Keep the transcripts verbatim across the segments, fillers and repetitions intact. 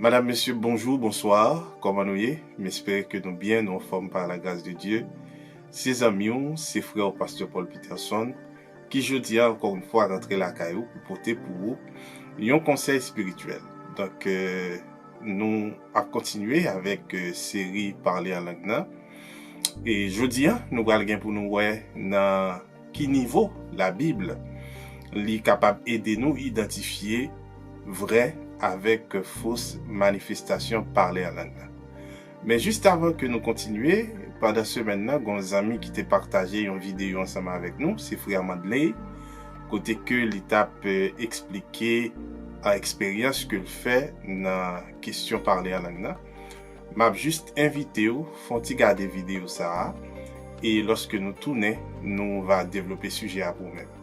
Madam, mesye, bonjou, bonswa, kòman nou ye? M espere ke nou byen, nou anfòm pa la gras de Dye. Se zanmi w, se frè w, Pastè Paul Peterson, ki jodi a, ankò yon fwa, rantre lakay ou pou pote pou ou yon konsèy espirityèl. Donk, euh, nou ap kontinye avèk, euh, seri Pale an lang nan. E jodi a, nou pral gen pou nou wè nan ki nivo Labib li kapab ede nou idantifye vrè avèk fos manifestasyon pale an lang nan. Men jis avan ke nou kontinye, pandan semèn nan, gen yon zanmi ki te pataje yon videyo ansanm avèk nou, se frè Mandley, kote ke li t ap, eh, eksplike, ah, eksperyans ke l fè nan kesyon pale an lang nan. M ap jis envite w fè yon ti gade videyo sa a, e lòske nou tounen, nou va devlope sijè a pou ou menm.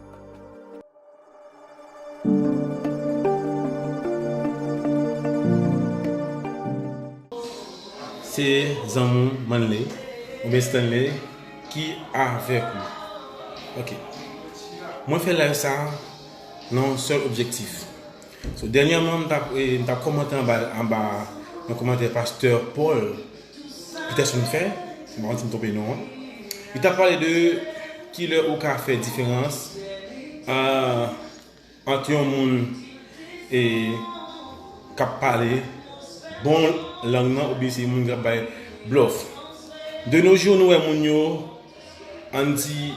Se zanmi w Manley, oubyen Stanley, ki avèk ou. Ok. Mwen fè live sa a nan yon sèl objektif. So, dènyèman, m t ap, eh, m t ap kòmante anba, anba yon kòmantè pastè Paul Peterson fè, si m pa si m twonpe non an. Li t ap pale de kilè ou ka fè diferans, ah, ant yon moun, eh, k ap pale bon lang nan oubyen se yon moun k ap bay blòf. De nos jours, nou wè moun yo, ann di,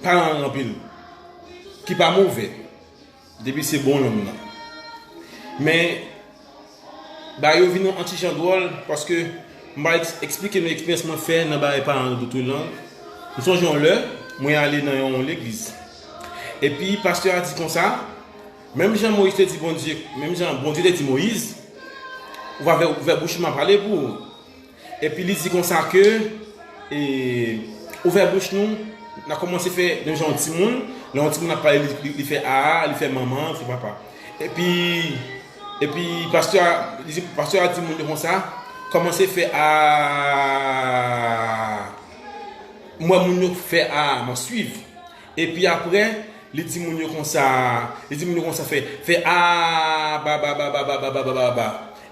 pa nan lang anpil, ki pa movè, depi se bon lang nan. Men, bagay yo vin yon ti jan dwòl, paske m va eks-, eksplike nou eksperyans mwen fè nan bagay palan nan dout lang. M sonje yon lè, mwen ale nan yon legliz. Epi, pastè a di konsa, menm jan Moyiz te di Bondye, menm jan Bondye te di Moyiz, ou va ouvè, ouvè bouch ou, m a pale pou ou. Epi li di konsa ke, e, ouvè bouch nou, n a kòmanse fè menm jan yon timoun, lè yon timoun ap pale, li, li, li fè a, li fè manman, li fè papa. Epi, epi pastè a, li di, pastè a di moun yo konsa, kòmanse fè a, m wè moun yo fè a, m a swiv. Epi apre, li di moun yo konsa, li di moun yo konsa fè, fè a, ba, ba, ba.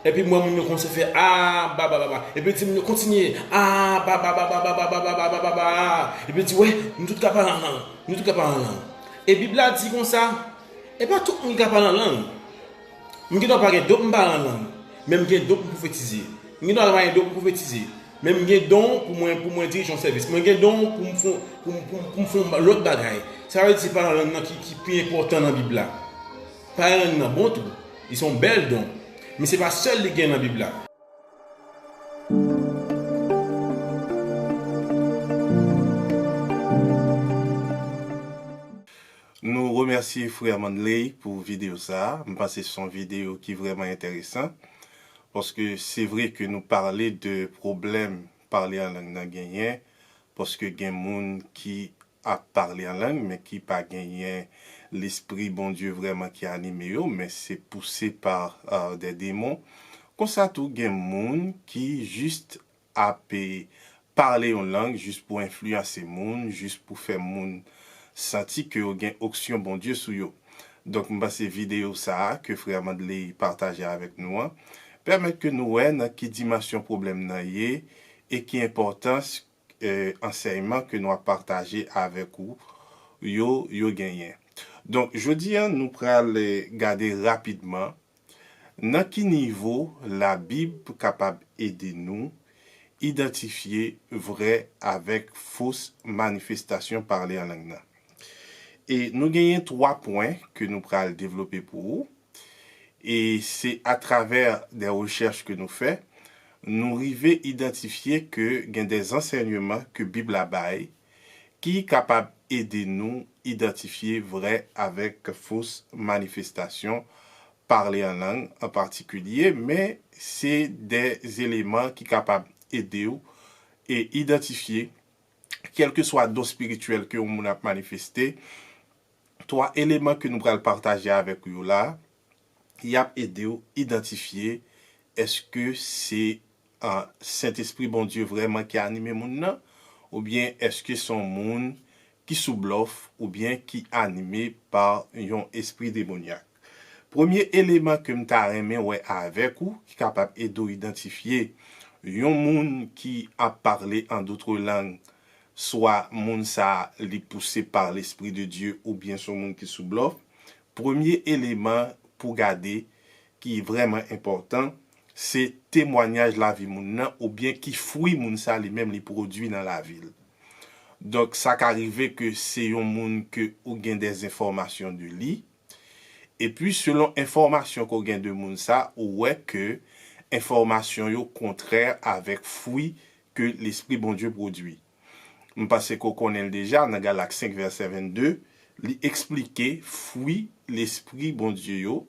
Epi m wè moun yo konsa fè a, ba, ba, ba, ba. Epi li di moun yo kontinye, a, ba, ba, ba. Epi li di, wè, nou tout ka pale an lang, nou tout ka pale an lang. E Bib la di konsa, e pa tout moun ki ka pale an lang. M gen dwa pa gen don pou m pale an lang, men m gen don pou m pwofetize. M gen dwa pa gen don pou m pwofetize, men m gen don pou mwen, pou mwen dirije yon sèvis. Mwen gen don pou m fè, pou m, pou m, pou m fè yon lòt bagay. Sa vle di se pale an lang nan ki, ki pi enpòtan nan Bib la. Pale an lang nan bon tou. Li se yon bèl don. Men se pa sèl li gen nan Bib la. Nou remèsye frè Manley pou videyo sa a. M panse se yon videyo ki vrèman enteresan, paske se vre ke nou pale de pwoblèm pale an lang nan genyen, paske gen moun ki ap pale an lang, men ki pa genyen Lespri Bondye vrèman ki anime yo, men se pouse pa, euh, de demon. Konsa tou, gen moun ki jis ap, e, pale yon lang jis pou enfliyanse moun, jis pou fè moun santi ke yo gen onksyon Bondye sou yo. Donk, m panse videyo sa a ke frè Manley pataje avèk nou an pèmèt ke nou wè nan ki dimansyon pwoblèm nan ye e ki enpòtans, e, ansèyman ke nou ap pataje avèk ou yo, yo genyen. Donk, jodi a, nou pral, e, gade rapidman nan ki nivo Labib kapap ede nou idantifye vrè avèk fos manifestasyon pale an lang nan. E nou genyen twa pwen ke nou pral devlope pou ou. E se atravè de rechèch ke nou fè, nou rive idantifye ke gen de ansèyman ke Bib la bay ki kapab ede nou idantifye vrè avèk fos manifestasyon pale an lang an patikilye, men se de eleman ki kapab ede w e idantifye kèlkeswa don espirityèl ke yon moun ap manifeste. Twa eleman ke nou pral pataje avèk ou yo la, y ap ede w idantifye èske se, a, Sentespri Bondye vrèman ki anime moun nan, oubyen èske se yon moun ki sou blòf, oubyen ki anime pa yon espri demonyak. Premye eleman ke m ta renmen wè avèk ou, ki kapab ede w idantifye yon moun ki ap pale an dòt lang, swa moun sa a li pouse pa Lespri de Dye oubyen se yon moun ki sou blòf, premye eleman pou gade ki vrèman enpòtan, se temwayaj lavi moun nan oubyen ki fwi moun sa li menm li pwodui nan lavi l. Donk, sa ka rive ke se yon moun ke ou gen dèzenfòmasyon de li, epi selon enfòmasyon ke w gen de moun sa, ou wè ke enfòmasyon yo kontrè avèk fwi ke Lespri Bondye pwodui. M panse ke w konnen l deja, nan Galak senk vèsè vennde, li eksplike fwi Lespri Bondye yo,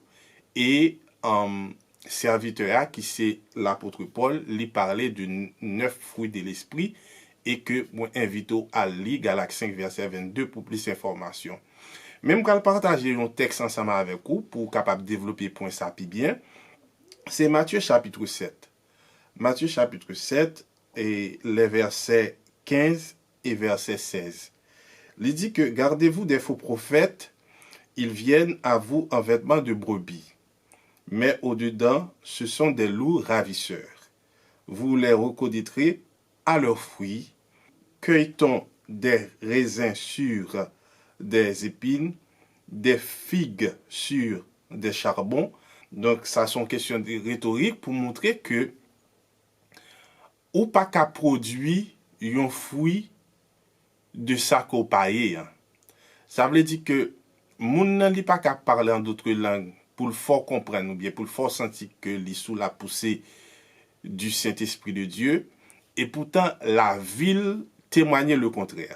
e, um, sèvitè a, ki se lapot Pòl, li pale de n-, nèf fwi de lespri, e ke mwen envite w al li Galak senk vèsè vennde pou plis enfòmasyon. Men m pral pataje yon tèks ansanm avèk ou pou w kapab devlope pwen sa pi byen. Se Matye chapit sèt. Matye chapit sèt, e lè vèsè kenz e vèsè sèz. Li di ke, gardez-vous des faux prophètes, ils viennent à vous en vêtements de brebis, mais au-dedans, ce sont des loups ravisseurs. Vous les reconnaîtrez à leurs fruits. Cueille-t-on des raisins sur des épines, des figues sur des charbons? Donk, sa se yon kesyon de retorik pou montre ke ou pa ka pwodui yon fwi de sa ke w pa ye an. Sa vle di ke moun nan li pa ka pale an dòt lang pou l fè w konprann oubyen pou l fè w santi ke li sou la poussée du Saint-Esprit de Dieu, e poutan lavi l temwaye le kontrè.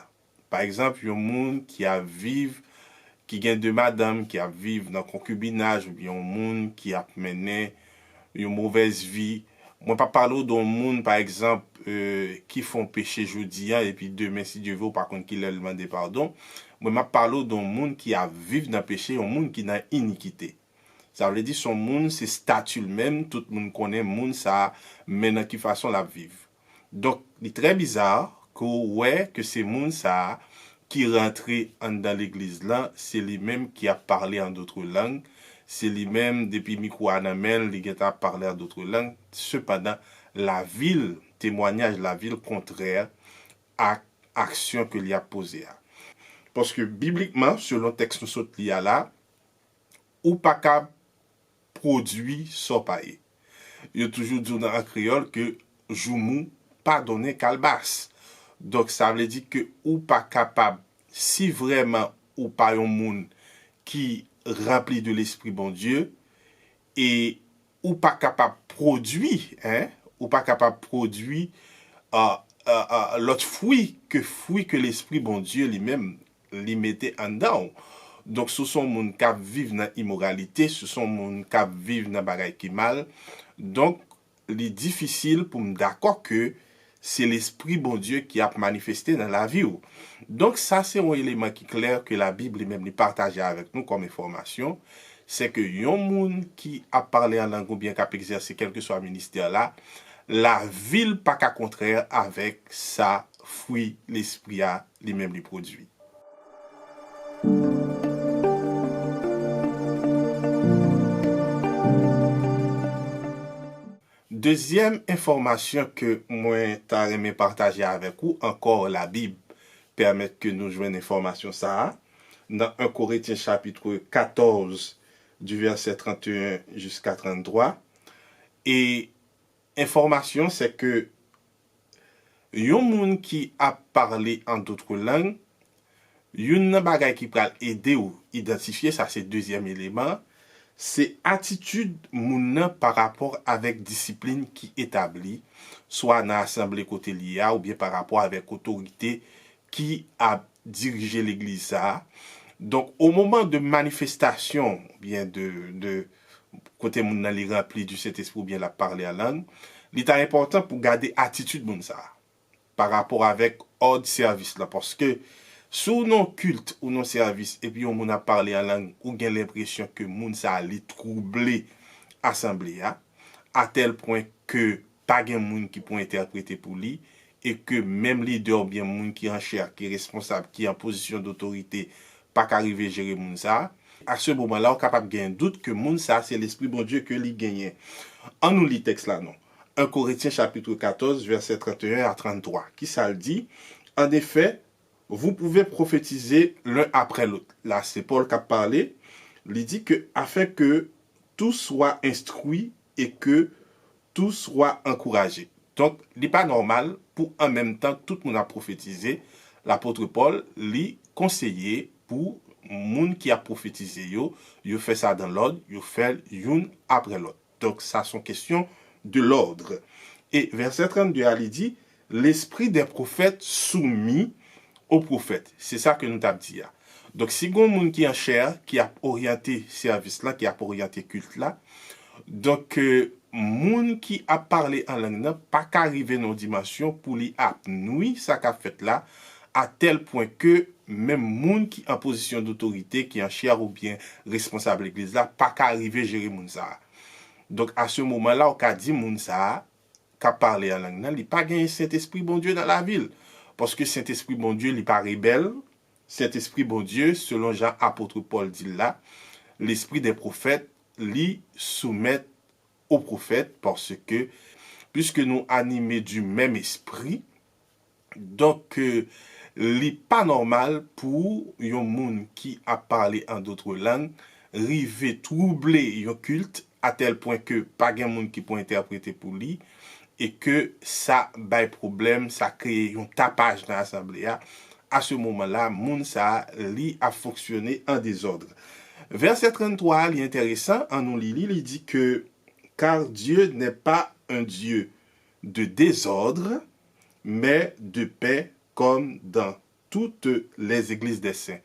Pa egzanp, yon moun ki ap viv, ki gen de madanm, ki ap viv nan konkibinaj, oubyen yon moun ki ap mennen yon movèz vi. Mwen p ap pale w de yon moun, pa egzanp, e, ki fè yon peche jodi a, epi demen, si Dye vle, ou pa konn kilè l mande padon. Mwen, m ap pale w de yon moun ki ap viv nan peche, yon moun ki nan inikite. Sa vle di, se yon moun, se stati l menm, tout moun konnen moun sa a, men nan ki fason l ap viv. Donk, li trè biza ke w wè ke se moun sa a ki rantre anndan legliz lan, se li menm ki ap pale an dòt lang, se li menm, depi mikwo a nan men l, li gentan ap pale an dòt lang. Sepandan, lavi l, temwayaj lavi l kontrè ak aksyon ke li ap poze a. Paske biblikman, selon tèks nou sot li a la, ou pa ka pwodui sa w pa ye. Yo toujou di w nan, an kreyòl ke joumou pa donnen kalbas. Donk, sa vle di ke ou pa kapab, si vrèman ou pa yon moun ki ranpli de Lespri Bondye, e ou pa kapab pwodui, en, ou pa kapab pwodui, a, a, a, lòt fwi ke fwi ke Lespri Bondye li menm li mete anndan w. Donk, si w se yon moun k ap viv nan imoralite, si w se yon moun k ap viv nan bagay ki mal, donk, li difisil pou m dakò ke se Lespri Bondye ki ap manifeste nan lavi w. Donk, sa se yon eleman ki klè ke Labib li menm li pataje avèk nou kòm enfòmasyon, se ke yon moun ki ap pale an lang oubyen k ap egzèse kèlkeswa ministè la, lavi l pa ka kontrè avèk sa fwi Lespri a li menm li pwodui. Dezyèm enfòmasyon ke mwen ta renmen pataje avèk ou, ankò Labib pèmèt ke nou jwenn enfòmasyon sa a, nan en Korentyen chapit katòz, di vèsè trannteyen jiska tranntwa. E enfòmasyon, se ke yon moun ki ap pale an dòt lang, youn nan bagay ki pral ede w idantifye, sa se dezyèm eleman, se atitid moun nan pa rapò avèk disiplin ki etabli, swa nan asanble kote li ye a, oubyen pa rapò avèk otorite ki ap dirije legliz sa a. Donk, o moman de manifestasyon, oubyen de, de kote moun nan li ranpli di Sentespri oubyen l ap pale an lang, li ta enpòtan pou gade atitid moun sa a pa rapò avèk òd sèvis la. Paske si w nan kilt ou nan sèvis epi yon moun ap pale an lang, ou gen lenpresyon ke moun sa a li twouble asanble a, atèl pwen ke pa gen moun ki pou entèprete pou li, e ke menm lidè oubyen moun ki an chèf, ki responsab, ki an pozisyon dotorite, pa ka rive jere moun sa a, A se moman la, ou kapab gen dout ke moun sa se Lespri Bondye ke li genyen. Ann nou li tèks la non. En Korentyen chapit katòz, vèsè trannteyen a tranntwa. Kisa l di? En effet, vous pouvez prophétiser l'un après l'autre. La, se Pòl k ap pale. Li di ke afin que tout soit instruit et que tout soit encouragé. Donk, li pa nòmal pou an menm tan tout moun ap pwofetize. Lapot Pòl, li konseye pou moun ki ap pwofetize yo, yo fè sa dan lòd, yo fè l youn apre lòt. Donk, sa se yon kesyon de lòd. E vèsè trannde a, li di, L'esprit des prophètes soumis aux prophètes. Se sa ke nou t ap di a. Donk, si gen yon moun ki an chè, ki ap oryante sèvis la, ki ap oryante kilt la, donk, euh, moun ki ap pale an lang nan pa ka rive nan yon dimansyon pou li ap nwi sa k ap fèt la, a tèl pwen ke menm moun ki an pozisyon dotorite, ki an chè oubyen responsab legliz la, pa ka rive jere moun sa a. Donk, a se moman la, ou ka di moun sa a, k ap pale an lang nan, li pa genyen Sentespri Bondye nan lavi l. Paske Sentespri Bondye, li pa rebèl. Sentespri Bondye, selon jan apot Pòl di l la, l'esprit des prophètes, li soumèt o pwofèt, paske, puiske nou anime du même esprit, donk, euh, li pa nòmal pou yon moun ki ap pale an dot lang rive twouble yon kilt a tèl pwen ke pa gen moun ki pou entèprete pou li, e ke sa bay pwoblèm, sa kreye yon tapaj nan asanble a. A se moman la, moun sa a, li ap fonksyone an dezòd. Vèsè tranntwa a, li enteresan, ann nou li li, li di ke, Car Dieu n'est pas un Dieu de désordre, mais de paix comme dans toutes les églises des saints.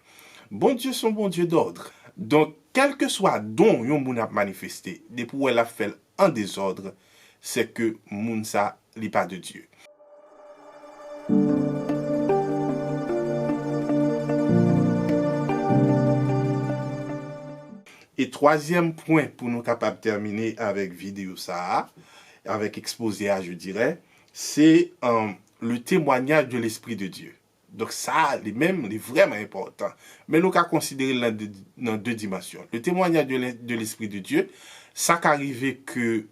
Bondye se yon Bondye dòd. Donk, kèlkeswa don yon moun ap manifeste, depi w wè l ap fè l an dezòd, se ke moun sa, li pa de Dye. E twazyèm pwen pou nou kapab tèmine avèk videyo sa a, avèk ekspoze a, je dirais, se, euh, le témoignage de l'Esprit de Dieu. Donk sa a, li menm, li vrèman enpòtan. Men nou ka konsidere l nan de, nan de dimansyon. Le témoignage de l'es-, de l'Esprit de Dieu, sa ka rive ke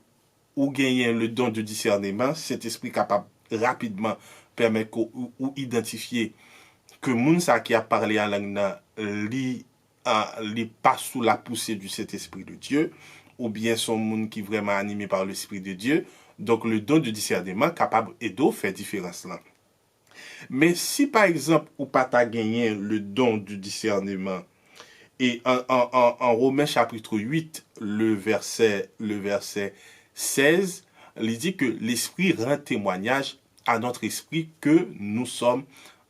ou genyen le don de discernement, Sentespri kapab rapidman pèmèt ke ou, ou idantifye ke moun sa ki ap pale an lang nan, li, a, li pa sou la poussée du Saint-Esprit de Dieu, oubyen se yon moun ki vrèman anime par l'Esprit de Dieu. Donk, le don de discernement kapab ede w fè diferans lan. Men si, pa egzanp, ou pa ta genyen le don du discernement, e an, an, an, an Romen chapit uit, le vèsè, le vèsè sèz, li di ke l'Esprit rend témoignage à notre esprit que nous sommes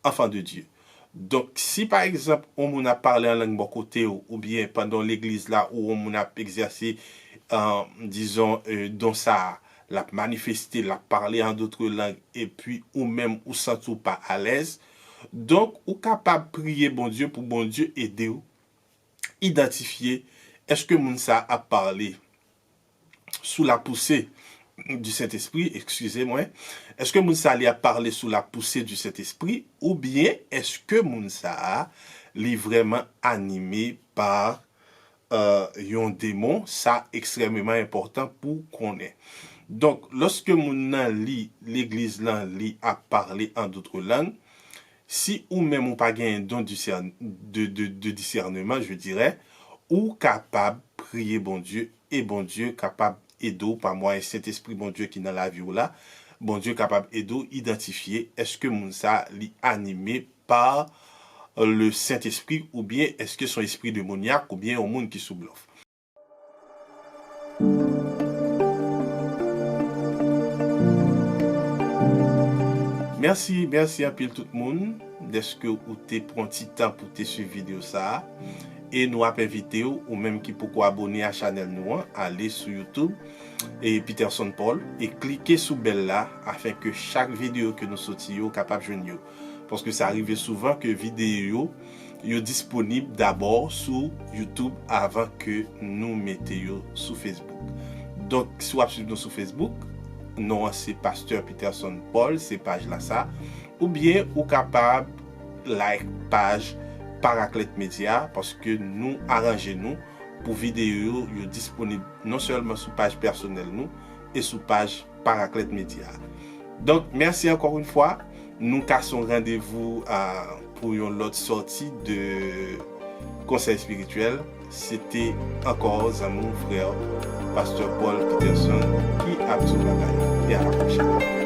enfants de Dieu. Donk, si pa egzanp, yon moun ap pale an lang bò kote w, oubyen pandan legliz la, ou yon moun ap egzèse, euh, dizon, euh, don sa a, l ap manifeste, l ap pale an dot lang, epi ou menm ou santi w pa alèz. Donk, ou kapab priye Bondye pou Bondye ede w idantifye èske moun sa a ap pale sous la poussée du Saint-Esprit, eskize mwen, èske moun sa li ap pale sous la poussée du Saint-Esprit, oubyen èske moun sa a li vrèman anime pa, euh, yon demon? Sa ekstrèmeman enpòtan pou konnen. Donk, lòske moun nan li, legliz lan, li ap pale an dot lang, si ou menm ou pa genyen don discern-, de, de, de discernement, je dirais, ou kapab priye Bondye e Bondye kapab ede w pa mwayen Sentespri Bondye ki nan lavi w la. Bondye kapab ede w idantifye èske moun sa li anime pa le Saint-Esprit oubyen èske se yon espri demonyak oubyen yon moun ki sou blòf. Mèsi, mèsi anpil tout moun dèske ou te pran ti tan pou te swiv videyo sa a. E nou ap envite w, ou menm ki poko abòne a chanèl nou an, ale sou YouTube e Peterson Paul e klike sou bèl la afin ke chak videyo ke nou soti yo kapab jwenn yo. Paske sa rive souvan ke videyo yo, yo disponib dabò sou YouTube avan ke nou mete yo sou Facebook. Donk, si w ap swiv nou sou Facebook, non an se Pastè Peterson Paul, se paj la sa, oubyen ou kapab like paj Paraclete Media, paske nou aranje nou pou videyo yo, yo disponib non sèlman sou paj pèsonèl nou e sou paj Paraclete Media. Donk, mèsi ankò yon fwa. Nou kase yon randevou a, pou yon lòt sòti de konsèy espirityèl. Se te ankò zanmi w, frè, pastè Paul Peterson ki ap di w babay. E a la pwochèn.